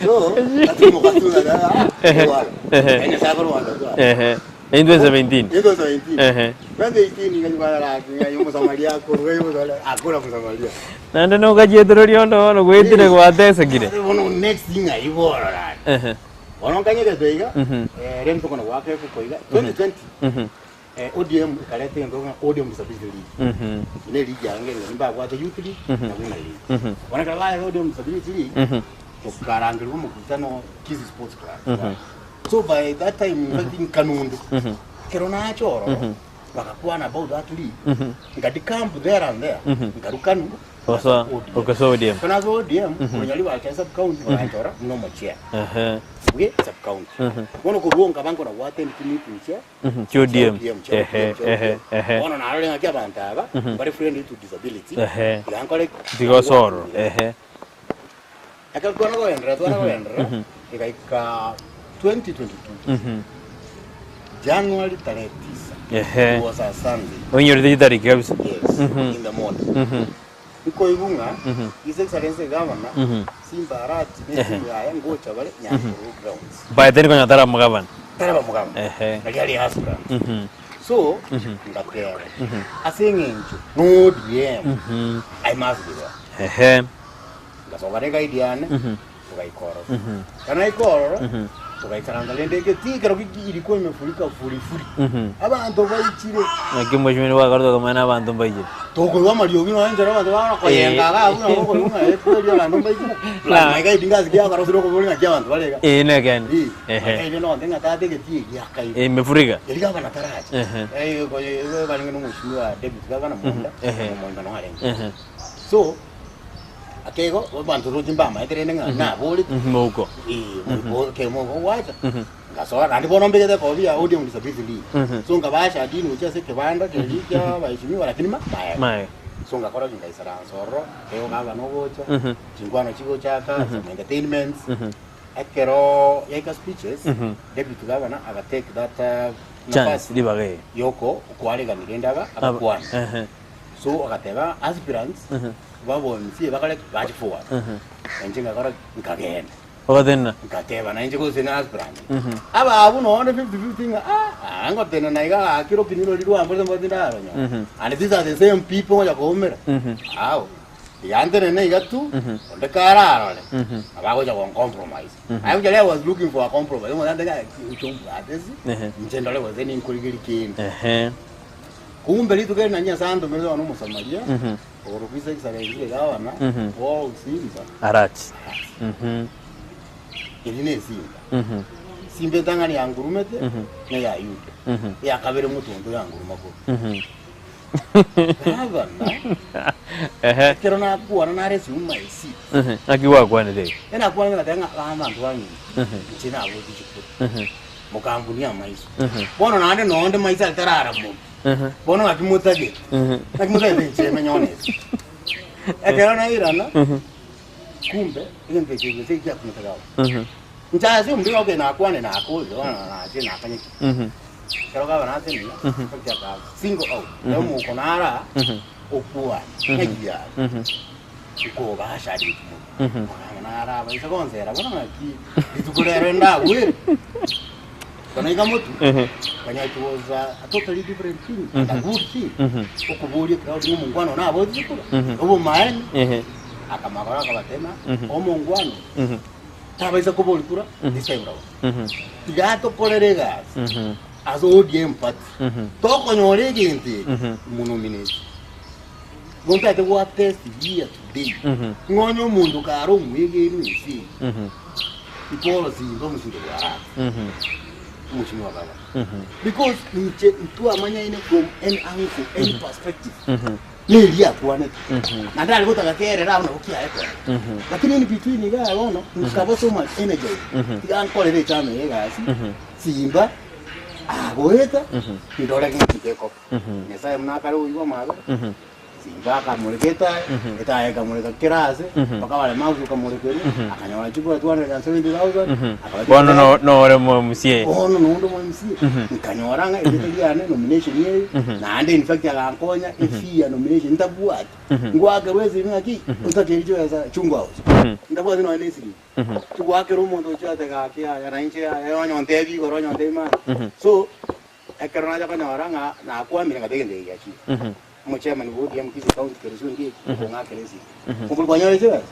So, gatimoka tu ng'a ah, Ehe. Nyasaye akorwanda tu. Ehe. In 2017. In 2017. Ehe. 2018 nganywa raki ngai omusamaria akorwa omusamaria akora musamaria. Naende nokachietereria onde bono gwetire gwatesekire. Bono next thing aibora raki. Ehe. Bono nkanyegete iga Mhm. eh rende tokona goaka efuko iga 2020 Mhm. eh ODM ekareta egento ng'a ODM Disability League. Mhm. Ne league yange ng'a mbabwate youth league na women league. Mhm. Bono ekero baete ODM Disability League Mhm. tokarangerigwa omokutano Kisii Sports Club. So by that time in fact nkanundu ekero nacha ororo bagakwana about that league nkadecamp there and there nkarukanu Gosoa ogosoa ODM. Ekero nasoa ODM onyari bacha sub county baganchora buna omochair Ehe. bwe sub county bono korwa nkaba nkona goattend chimeeting chia Chia ODM. chia ODM chia Ehe, ODM, chia ehe, ODM. ehe. Bono narorire ng'aki abanto aba bare friendly to disability Ehe. tiga nkore ki? Tiga osoe ororo. Ehe. Ekero twana kogenderera twana kogenderera egaika 2022 January tarehe tisa Ehe. it was a Sunday Oinyorete chitariki kabisa. yes in the morning nkoigwa ng'a His Excellency Governor Simba Arati ne etimu yaye ngocha bare Nyankururu grounds By then konya tara omogabana. taraba mugamba Ehe. nari ari aspirant so ngateba ase eng'encho no ODM I must be there Ehe. Ngasoka ne guide yane, togaika ororo. Ekero naika ororo, togaikaransa rende egetii ekero ilikuwa imefurika furifuri. Abanto baichire. Naki omweshimiwa gwakorete okamanya na abanto mbaichire. Tokoigwa amariogi nonya enchera abanto bagokora koyenga iga abwo nabo okoigwa ng'a eh kweri abanto mbaichire. Plus my guide ngasikia akarosire okobori ng'aki abanto bare iga. Ee nekeene. Eh, Ehe. my guide nogontebia ng'a tata egetii eki giakaire. Eh, imefurika. Erio gavana taracha. Ehe. Eh, koye barenge na omweshimiwa deputy gavana Monda, Ehe. Monda noyo arenge. Ehe. So, Akeigo abanto roche mbamaete rende ng'a naborete. Mouko. Eh, mouko ke mouko gwacha. Ngasoa naende bono mbegete ekobi ya ODM Disability League. So nkabasha dini gochia ase ekebanda keria kia abaheshimiwa lakini ma maega. Maega. So ngakora ki ngaisaransa ororo, ekeigo gavana ogocha, chinkwano chigochaka, some entertainments. Ekero yaika speeches, deputy governor aga take that Chance nafasi ribaga eri. yoko okwaregania rende aba abakwana. Ehe. So agateba aspirants babonsie bakore ki? Bache forward. Inche ngakora ki? Nkagenda. Ogatenena. Ngateba na inche gose na aspirant. Aba abwo nonye 50 50 ng'a ah ah ngotenena iga gaki rokini rori rwamborete mbwate ndaronye. And these are the same people ngocha koumera. Ao. Tiga ntenene iga tu, onde kararore, nabo agocha goncompromise. Actually I was looking for a compromise. Omonto ante ng'a oche ombwate ase, Ehe. inche ndore gose ninkorigeria kende. Ehe. Kumbe rituko eri na Nyasae antomerete bono Omosamaria, okorokwa His Excellency egavana bwa Simba, Arachi. Eri nesimba. Simba entang'ani yangurumete neya Yuda, eya kabere motonto yanguruma korwa. Gavana, ekero nakwana nare ase my seat. Naki gwakwanete iga? Ekero nakwanete ngateba ng'a aba abanto baminto, inche nabotie chikura, mokambunia amaiso. Bono naende nonde maiso aria tararamoki, bono ng'aki motagete? Ng'aki motagete inche menye honest? Ekero nairana, kumbe egento eke gose ekiakumete gavana. Inche ase omonto okay nakwane nakorire bono nache nakanyeki. Ekero gavana atenena, gochaka single out, ekero omouko nara okwane, ng'aki yare, nkobaasha aria mono. Gavana nara abaisa gonsera bono ng'aki rituko rero ndagwere. Kanaika motwe, kanya it was a totally different thing and a good thing. Okoboria crowd ng'a omongwana one abotie chikura, obomaene, akamagoro akabatema, omongwana oyo tabaisa koboria kura this time round. Tiga atokorere egasi ase ODM party, tokonyora egento eke, monominate. Igo ntagete goa test year today, ng'a onye omonto kare omwegenu ense eye, Paul Simba omosinto bwa Arati, omochenu wa baba. Because inche ntwamanyaine from any angle, any perspective. Neri akwanete. Naende are gotaka kerere abwo nabo kiaye kore. Lakini in between iga bono, nkaba so much energized. Tiga nkorere echama eye egasi, Simba agoeta, ndore gento gekoba. Nyasaye buna akare oigwa amabera, Simba akamoreka etaya, etaya ekamoreka kera ase, mpaka abaremagu okamorekerwa, akanyora chikura 270,000, akaba Bono no- nore mo MCA. Bono nonde omo MCA, nkanyora ng'a erieta riane nomination eye, naende in fact agankonya efee ya nomination ntabwati, ngwakerwa esimi ng'aki, otakeiri chibesa chungwa house, ntabwati nonye na esiringi. Chigwakerwa omonto ochiate gaki yaya na inche yaya onye ontebi igoro onye ontebi mambia. So, Ekero nacha konyora ng'a nakwamire ng'a egento eke giachire, omochairman bwa ODM Kisii County Kerusu Ondieki okong'akera esimi, Ombori kwanyora chibesa?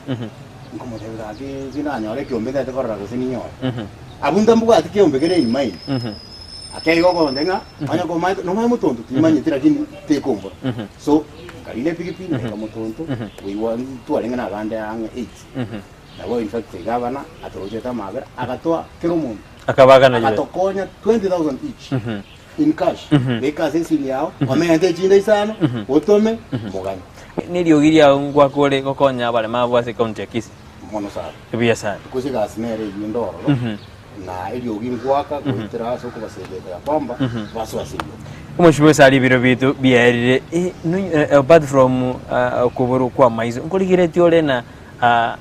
Nkomotebia gaki tindanyora ekiombe ntagete korora gose ninyore. Abwo ntambwati kiombe kere in mind. Ake igo okontebia ng'a onye komanyete nomanye motonto timanyeti lakini tekombora. So nkarina epikipiki ngaika motonto, goigwa ntwarenge na abande ang'e eight. Nabo in fact gavana atorochete amabera agatoa kera omonto. Akabagana chibe. Agatokonya 20,000 each in cash. Beka ase esimi yao, omente echinde isano, otome, moganye. Neriogi riao ngwakore gokonya abaremabu ase ekaunti ya Kisii. Mono sana. Buya sana. Because egasi nere eyio inde ororo, na eriogi ngwaka goetera ase okobasegeta ya kwamba basoe ase eriogi. Omochie ase aria ebiro biaito biaerire, eh, nonye- eh, apart from ah, okoborwa kwa amaiso, nkorigeretie ore na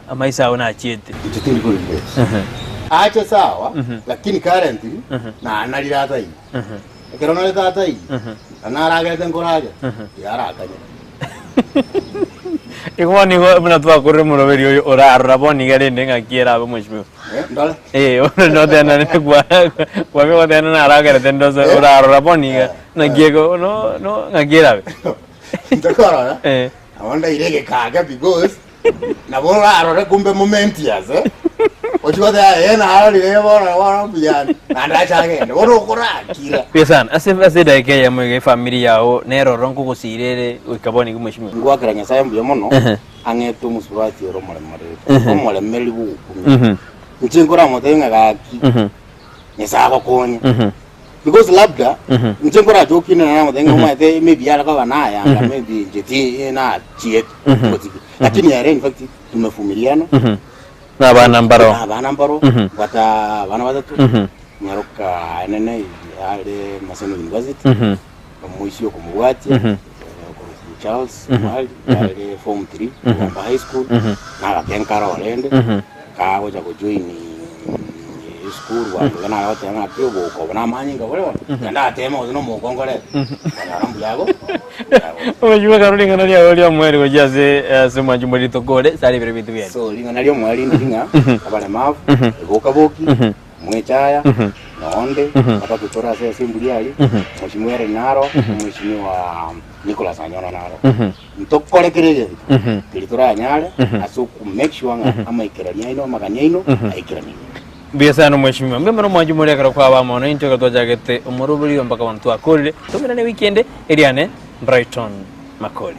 Amaiso ao nachiete. Inche tindi korigereria. Ache sawa, lakini currently nanarire ataiyo. Ekero narete ataiyo, na naragerete nkoragera, tiga arakanye. Igo bono igo buna twakorire omoroberi oyo orarora bono iga rende ng'aki erabe omweshimiwa. Eh, ndore. Eh, bono notena kwa kwamia gotena naragerete ndose orarora bono iga ng'aki eko no no ng'aki erabe. Ntokorora. Eh. Nabo ndaire egekage because nabo orarore kumbe momentias eh. Ochia goteba ee narorire bono bono mbuyande naende ache agende bono okorakira. Buya sana. Ase ase edageka eyemo iga efamiri yao neroro nkogosira ere goika bono iga mweshimiwa. Ngoakera Nyasaye mbuya mono ang'ete omosubati ore omoremereri, omoremereri bw'ogokumia. Inche nkoramotebie ng'a gaki Nyasaye agokonye. Because labda inche nkorachokie nere namotebie ng'a omanyete maybe are koba nayanga maybe inche ti nachiete gotiki. Lakini ere in fact tumevumiliana Na abana mbaro. Na abana mbaro bata abana batato nyaroka enene are Maseno University omoisia okomobwatia okorokwa Charles Omari are form 3 Rwamba High School nagake nkare orende kagocha gojoin esukuru bwango iga nare goteba ng'a obouko obo namanyinga bore bono naende natema gose nomouko nkorete nkanyora mbuya ago mbuya ago. Omweshimiwa ekero ring'ana riao ri'omoerio gochia ase ase omwanchi omorito kore ase aria ebiro binto biaye. So ring'ana ri'omoerio ndiri ng'a abaremavu, ebokaboki, mwechaya, nonde, batatu tore ase assembly aria, mweshimiwa Ellen naro, omweshimiwa Nicholas Anyona naro. Ntokore kera egento keria toranyare ase oku make sure ng'a amaikerania aino, amagani aino, aikeranigwe. Mbuya sana omweshimiwa. Mbuya mono mwanche more ekero kwaba amo naintwe ekero twachagete omoroberio mpaka bono twakorire. Tomerane wiki ende, eriane Brighton Makori.